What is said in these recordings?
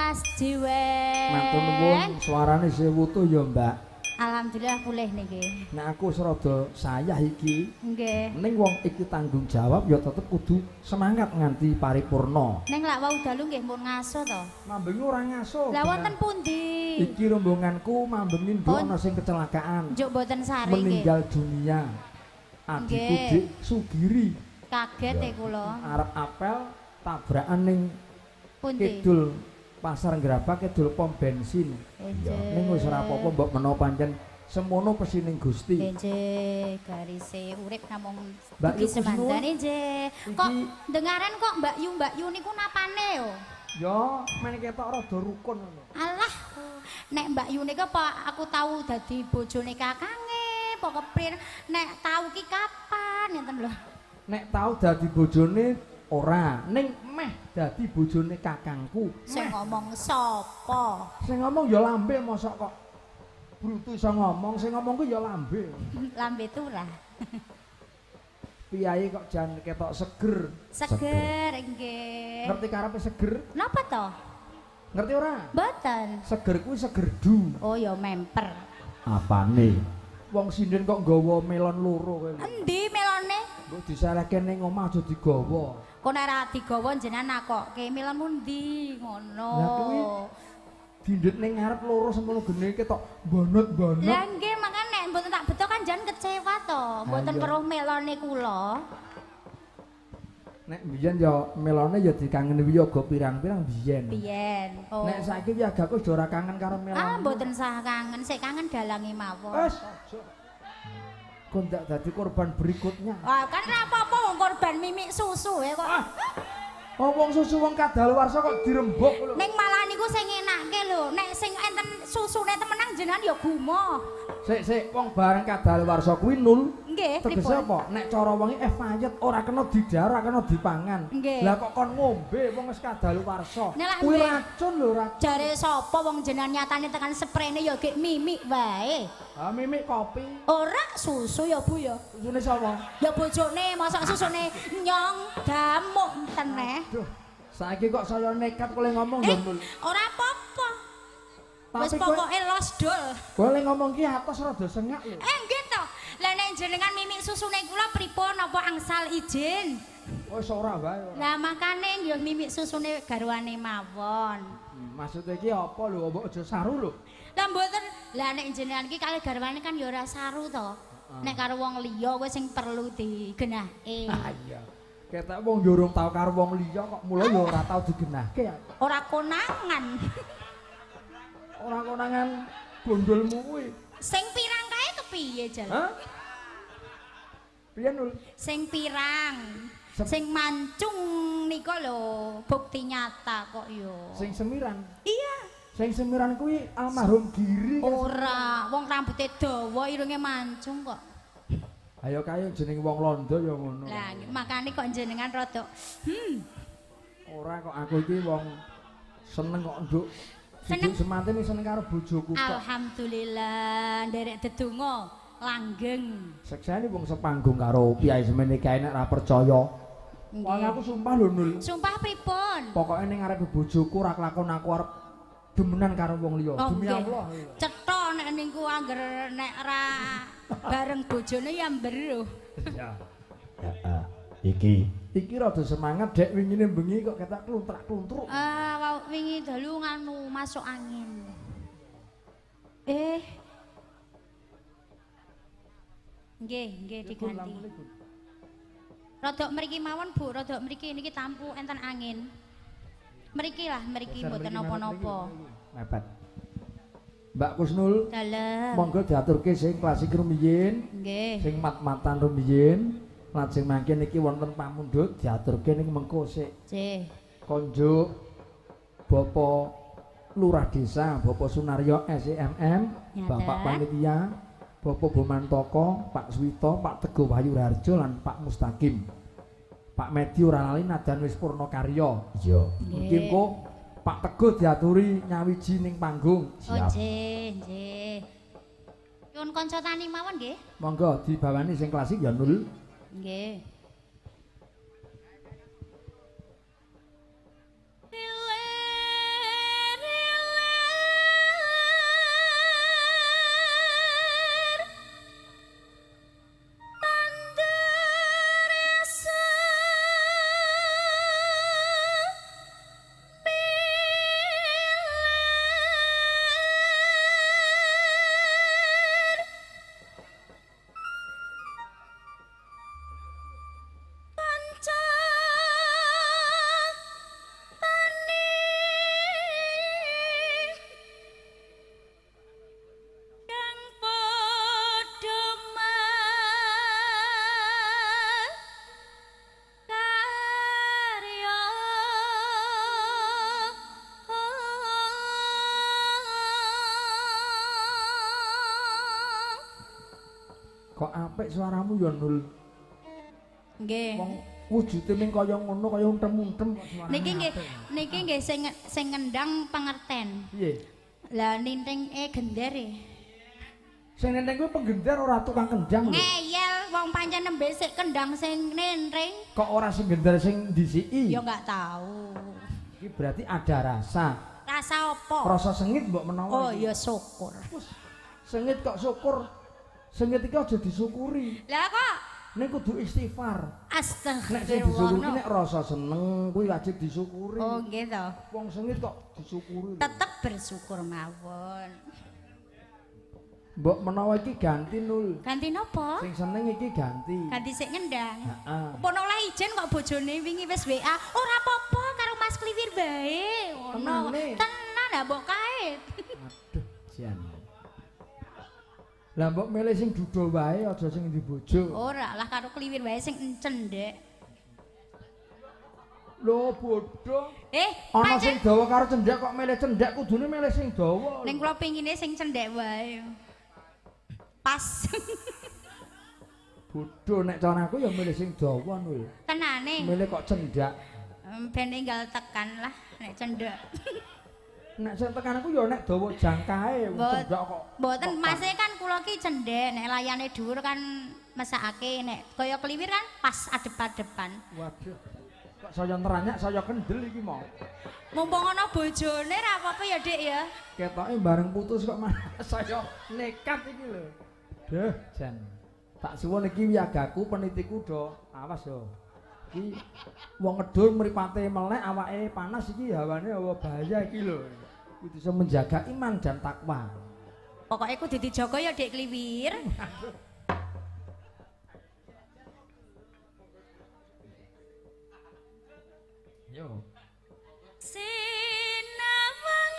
Mas Jiwen. Matur nuwun, suarane isih wutuh ya, Mbak. Alhamdulillah pulih niki. Nek aku wis rada sayah iki. Nggih. Ning wong iki tanggung jawab ya tetep kudu semangat nganti paripurna. Ning lak wau dalu nggih mpun ngaso to. Mambengi ora ngaso. Lah wonten pundi? Iki rombonganku mambengi nduk ana sing kecelakaan. Njuk mboten sare nggih. Meninggal dunia. Adikku Dik Sugiri. Kaget e kula. Arep apel tabrakan ning kidul Pasar Grabag kidul pom bensin. Ning wis ora apa-apa mbok menawa pancen semono pesining Gusti. Nggih, garise urip namung dugi semandane nggih. Kok dengaran kok Mbak Yu Mbak Yu niku napane yo? Ya, men ketok rada rukun ngono. Alah, nek Mbak Yu niku apa aku tau dadi bojone kakange, apa kepriye? Nek tau ki kapan ngenten lho. Nek tau dadi bojone ora, ning meh dadi bojone kakangku. Sing ngomong sapa? Sing ngomong ya lambe mosok kok brutu iso ngomong, sing ngomong ku ya lambe. Lambe turah. Piyayi kok jan ketok seger. Seger nggih. Ngerti karepe seger? Napa to? Ngerti ora? Mboten. Seger kuwi segerdu. Oh ya memper. Apane? Wong sinden kok nggawa melon loro kowe. Endi melone? Mbok disalehke ning omah aja digawa. Kok nek ora digawa jenengan nakokke melon mundi ngono. Lah kuwi dindet ning ngarep loro semono gene ketok bonot-bonot. Lah nggih makane nek mboten tak beto kan jan kecewa to. Mboten weruh melone kula. Nek biyen ya melone ya dikangeni wiyaga pirang-pirang biyen. Biyen. Oh. Nek saiki wiyagaku wis ora kangen karo melon. Ah mboten sah kangen, sik kangen dalange mawon. Wis aja. Kon ndak dadi korban berikutnya. Ah kan ora apa-apa wong korban mimik susu ya kok. Ah. Oh wong susu wong kadaluwarsa kok dirembuk lho. Ning malah niku sing enake lho, nek sing enten susune temenan jenengan ya gumoh. Sik sik wong bareng kadaluwarsa kuwi nul. Nggih, tegese apa? Nek cara wonge fayet ora kena didhahar, ora kena dipangan. Lah kok kon ngombe wong wis kadaluwarsa. Kuwi racun lho, racun. Jare sapa wong jenengan nyatane tekan sprene ya gek mimik wae. Ha mimik kopi. Ora susu ya Bu ya. Susune sapa? Ya bojone, mosok susune nyong damuk teneh. Aduh, saiki kok saya nekat kowe ngomong ya Mul. Ora apa-apa. Wis pokoke los dol. Kowe ngomong ki atos rada sengak lho. Nggih to. Lah nek jenengan mimik susune kula pripun apa angsal izin? Wis ora wae ora. Lah makane nggih mimik susune garwane mawon. Maksude iki apa lho, mbok aja saru lho. Lah mboten. Lah nek jenengan iki kalih garwane kan ya ora saru to. Nek karo wong liya kowe sing perlu digenahke. Ah iya. Ketok wong yo urung tau karo wong liya kok mula ya ora tau digenahke. Ora konangan. Ora konangan gondolmu kuwi. Sing pirang kae kepiye jal? Hah? Piye Nul? Sing pirang, sing mancung nika lho, bukti nyata kok yo. Sing semiran? Iya. Sing semiran kuwi almarhum Giri. Ora, wong rambute dawa irunge mancung kok. Ayo kaya jeneng wong londo ya ngono. Lah makane kok jenengan rada Ora kok aku iki wong seneng kok nduk. Seneng semantene seneng karo bojoku kok. Alhamdulillah nderek dedonga langgeng. Seksene wong sepanggung karo piyai semene kae nek ora percaya. Wong aku sumpah lho Nul. Sumpah pripun? Pokoke ning ngarepe bojoku ora kelakon aku arep demenan karo wong liya. Demi Allah. Cetha nek niku angger nek ora bareng bojone ya mberuh. Iya. Heeh. Iki rada semangat dek wingine bengi kok ketok kluntrak-kluntruk. Ah, wingi dalu nganu masuk angin. Nggih, nggih diganti. Rodok mriki mawon Bu, rodok mriki niki tampu enten angin. Mriki lah, mriki mboten napa-napa. Mepet. Mbak Kusnul, dalem. Monggo diaturke sing klasik rumiyin. Nggih. Sing mat-matan rumiyin. Lajeng mangke niki wonten pamundhut diaturke ning mengko sik. Nggih. Konjuk Bapak Lurah Desa, Bapak Sunaryo SEMM, Bapak Panitia, Bapak Bomantoko, Pak Suwito, Pak Teguh Wahyu Raharjo lan Pak Mustaqim. Pak Medi ora lali nadan wis purna karya. Iya. Iki engko Pak Teguh diaturi nyawiji ning panggung. Oh nggih, nggih. Nyuwun kanca tani mawon nggih. Monggo dibawani sing klasik ya Nul. Nggih. Kok apik suaramu ya Nul. Nggih. Wong wujude ming kaya ngono kaya untem-untem kok suarane. Niki nggih, niki nggih sing ngendang pangerten. Piye? Lah nintinge gender e. Sing nenteng kuwi penggender ora tukang kendang lho. Ngeyel wong pancen nembe sik kendang sing nenteng. Kok ora sing gender sing ndisiki? Ya enggak tahu. Iki berarti ada rasa. Rasa apa? Rasa sengit mbok menawa. Oh ya syukur. Wes, sengit kok syukur. Sengit iki aja disyukuri. Lah kok ning kudu istighfar. Astagfirullah. Nek sing disyukuri nek rasa seneng kuwi wajib disyukuri. Oh nggih to. Wong sengit kok disyukuri. Tetep bersyukur mawon. Mbok menawa iki ganti Nul. Ganti napa? Sing seneng iki ganti. Ganti sik ngendang. Heeh. Apa oleh ijen kok bojone wingi wis WA, ora apa-apa karo Mas Kliwir bae. Ngono. Tenan lah mbok kae. Aduh, jan. Lah mbok milih sing duda wae aja sing di bojo. Ora lah karo Kliwir wae sing encendhek. Lho bodoh. Ana sing dawa karo cendhek kok milih cendhek, kudune milih sing dawa. Ning kula pingine sing cendhek wae. Pas. Bodoh nek cara aku ya milih sing dawa Nul. Tenane. Milih kok cendhak. Ben enggal tekan lah nek cendhek. Nek sing tekan aku ya nek dawa jangkae cendhak kok. Mboten mase kan kula ki cendhek nek layane dhuwur kan mesakake nek kaya Kliwir kan pas adep-adepan. Waduh. Kok saya neranyak saya kendel iki mau. Mumpung ana bojone ra apa-apa ya Dik ya. Ketoke bareng putus kok malah saya nekat iki lho. Duh, jan. Tak suwun iki wiyagaku penitiku do awas yo. Iki wong ngedul mripate melek awake panas iki hawane hawa bahaya iki lho. Kudu iso menjaga iman dan takwa. Pokoke kudu dijaga ya Dik Kliwir. Yo. Sinawang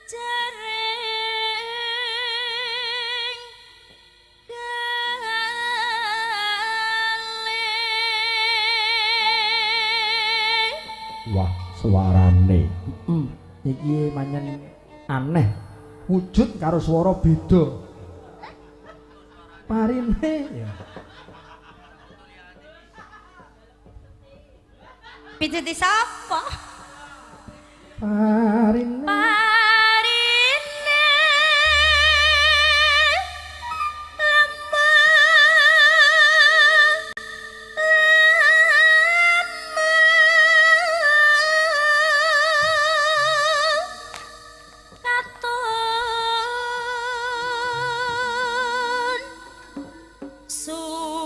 jaring galih. Wah, suarane. Iki manyen aneh. Wujud karo swara beda. Parine ya. Pijeti sapa? Parine. Parine lemah lemah katon subur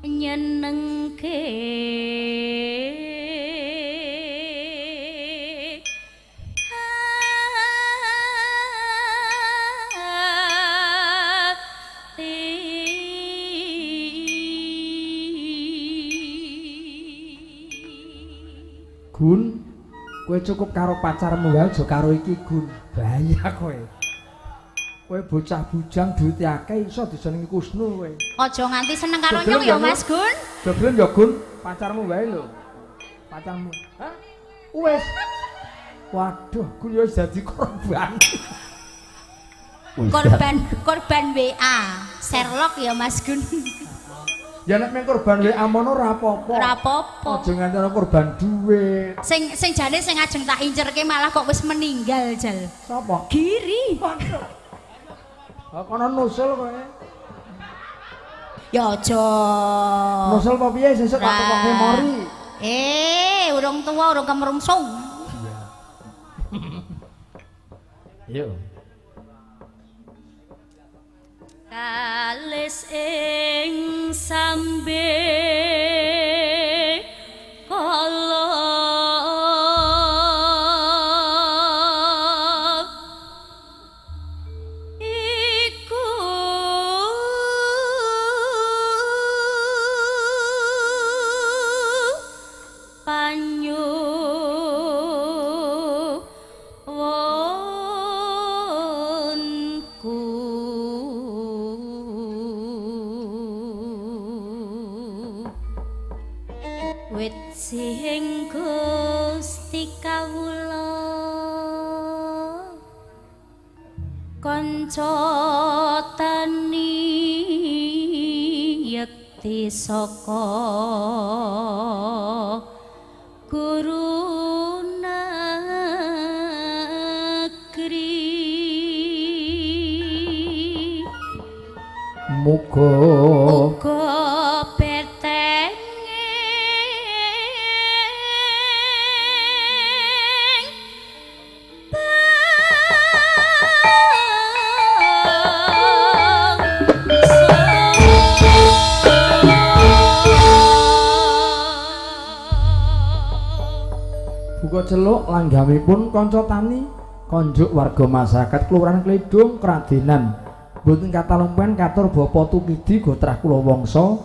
nyenengke hati. Gun, kowe cukup karo pacarmu wae aja karo iki Gun. Bahaya kowe. Kowe bocah bujang duwite akeh iso disenengi Kusnul kowe. Aja nganti seneng karo nyong ya Mas Gun. Joglen ya Gun, pacarmu wae lho. Pacarmu. Hah? Wis. Waduh, Gun ya wis dadi korban. Korban WA. Sherlock ya Mas Gun. Ya nek meng korban WA mono ora apa-apa. Ora apa-apa. Aja nganti ana korban duit. Sing sing jane sing ajeng tak incerke malah kok wis meninggal jal. Sapa? Giri. Waduh. Ha kono nusul kowe. Ya aja. Nusul apa piye sesuk tak tukoke mori. Urung tuwa urung kemerungsung. Iya. Yo. Kalis ing sambe kala iku panyuwunku. Wit sing Gusti kawula kanca tani yekti saka guru negeri. Muga uga celuk langgamipun kanca tani konjuk warga masyarakat Kelurahan Kledung Kradenan boten katalumpen katur Bapak Tukidi Gotrah Kula Wangsa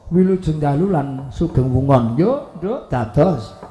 wilujeng dalu lan sugeng wungon. Yo nduk dados.